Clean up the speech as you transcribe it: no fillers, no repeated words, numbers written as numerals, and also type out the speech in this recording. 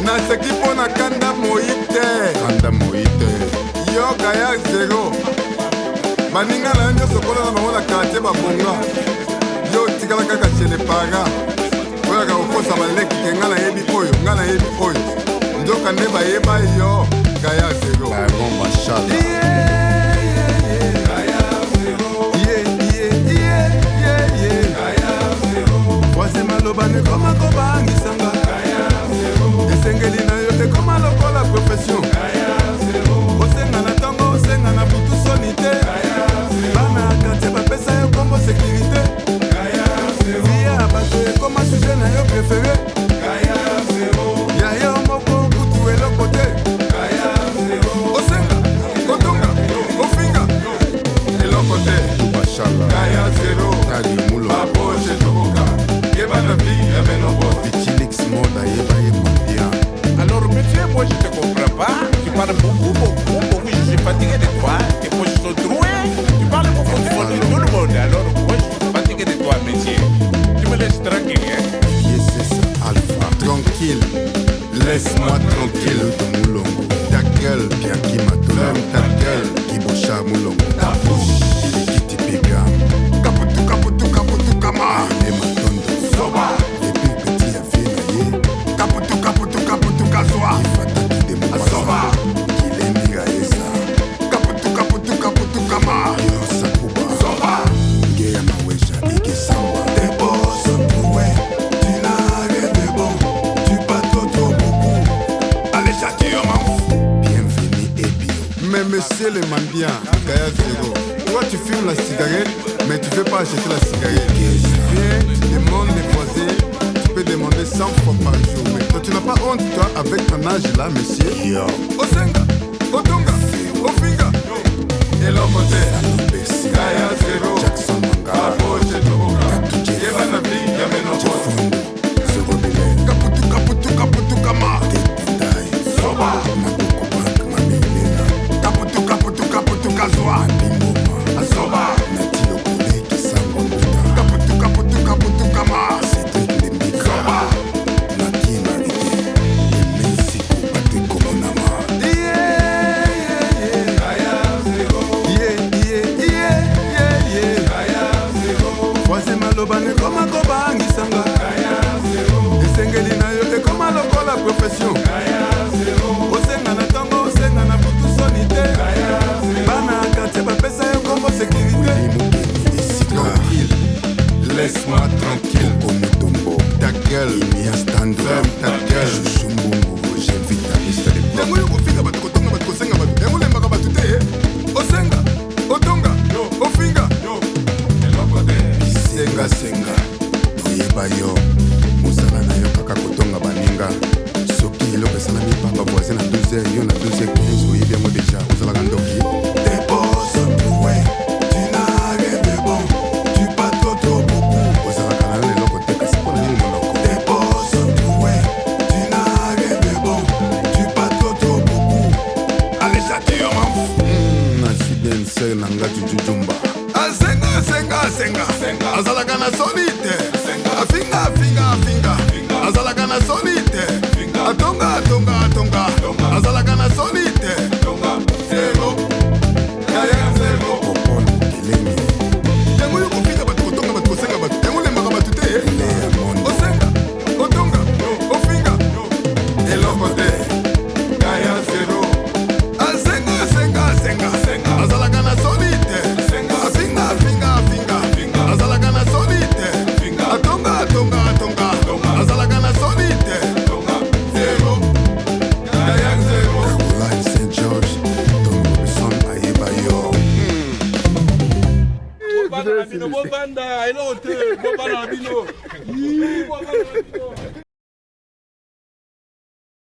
Naseki mpo na kanda moi te. Kanda moi te. Yo gaya zero. Baninga na yo nyonso kola na bango na quartier babonga. Yo otikala kaka chez les parents. Oyaka kokosa baleki ke nga nayebi oyo, nga nayebi oyo. Nzoka nde bayeba yo gaya zero. Baron Bashala. Voisin maloba nekoma kobangisanga esengeli na yo ekoma lokola profession osenga na ntongo osenga na butu soni te bana ya quartier bapesa yo kombo sécurité vie ya bato ekoma sujet na yo préféré ya yo moko kutu eloko te osenga otonga ofinga eloko te Bashala. Kaya zero Tali Mulo. bapoche tokoka yeba na vie ya menobo Vichilix Moda yeba ye bien. Alors, monsieur, moi, je te comprends pas. Tu parles beaucoup, beaucoup, beaucoup. Je suis fatigué de toi. Tes poches sont trouées. Tu parles beaucoup de tout le monde. Alors, moi, je suis fatigué de toi, monsieur. Tu me laisses tranquille, hein. PSS Alpha. Tranquille, laisse-moi tranquille. Luto Mulongo. Ta gueule, Bianchi Matola. ferme ta gueule. Kibosha Mulongo. Ta bouche. Ilikiti Bigam. Kaputu, kaputu, kaputu, kama. Le Matondo. Soba. Les big petits ya vie na ye. Kaputu, kaputu, kaputu, kazwa. Ifataki de Mombasa. Soba. Kilembi Raesa. Kaputu, kaputu, kaputu, kama. Yo Sakuba. Soba. Ngeya Maweja Igesamba. Tes poches sont trouées, tu n'as rien de bon. Tu parles trop, trop beaucoup. Allez, châtie, on m'en fout. Bienvenue Ebio. Mais monsieur le mendiant, Kaya Zéro, toi tu fumes la cigarette, mais tu veux pas acheter la cigarette. Viens, tu demandes les voisins, tu peux demander 100 fois par jour. Mais toi tu n'as pas honte, toi, avec ton âge là, monsieur. Yo. Osenga, Otonga, Ofinga, Eloko te, Salopesi. Kaya Zéro, Jackson Mangala. Bapoche Toboka, Katou Jeff. Yeba na vie ya Menopause. Jefundu. Zero Belel. Kaputu, kaputu, kaputu, kama. Tetendai. Soba. Maboko Bank Mami Lela. Kaputu, kaputu, kaputu, kazwa. Bingoma. Soba. Nati Lokole Kisango Mbuta. Kaputu, kaputu, kaputu, kama. Cédric Lembika. Soba. Naki Marike. Emensiko Patrick Komonama. Voisin maloba nekoma kobangisanga esengeli na yo ekoma lokola profession osenga na ntongo osenga na butu soni te bana ya quartier bapesa yo kombo sécurité Limukeni Esika. Tranquille, laisse-moi tranquille. Komutombo. Ta gueule, Inia Standra. ferme ta gueule. Chuchu Mbungu. Roger Vita Mr. Le Bloc. Yango yo kofinga bato kotonga bato kosenga bato yango olembaka bato te eh? Osenga otonga ofinga Bisengasenga toyeba yo mosala na yo kaka kotonga baninga soki eloko esalami pamba voisin na 12 yo na 12 15 oyebi yango deja ozalaka ndoki. Tes poches sont trouées, tu n'as rien de bon, tu parles trop trop beaucoup. Ozalaka na yo na eloko te kasi mpo na nini monoko. Tes poches sont trouées, tu n'as rien de bon, tu parles trop trop beaucoup. Allez, châtie, on m'en fout. Na sweden ser na nga jujujumba. Asenga, asenga, asenga, azalaka na soni te. Afinga, afinga, afinga, azalaka na soni te. Atonga, atonga, atonga, azalaka na soni te. Zero, Kaya zero. Popol mokelenge. Yango yo kofinga bato kotonga bato kosenga bato yango olembaka bato te eh? Lea Mondo. Osenga otonga ofinga eloko te kaya zero asenga asenga asenga azalaka na soni te afinga afinga afinga azalaka na soni te atonga atonga atonga azalaka na soni te zero kaya zero. Caroline St George Tom Robinson ayeba yo. Bobanda na bino, bobanda, eloko te, bobanda na bino. Ih, bobanda na bino.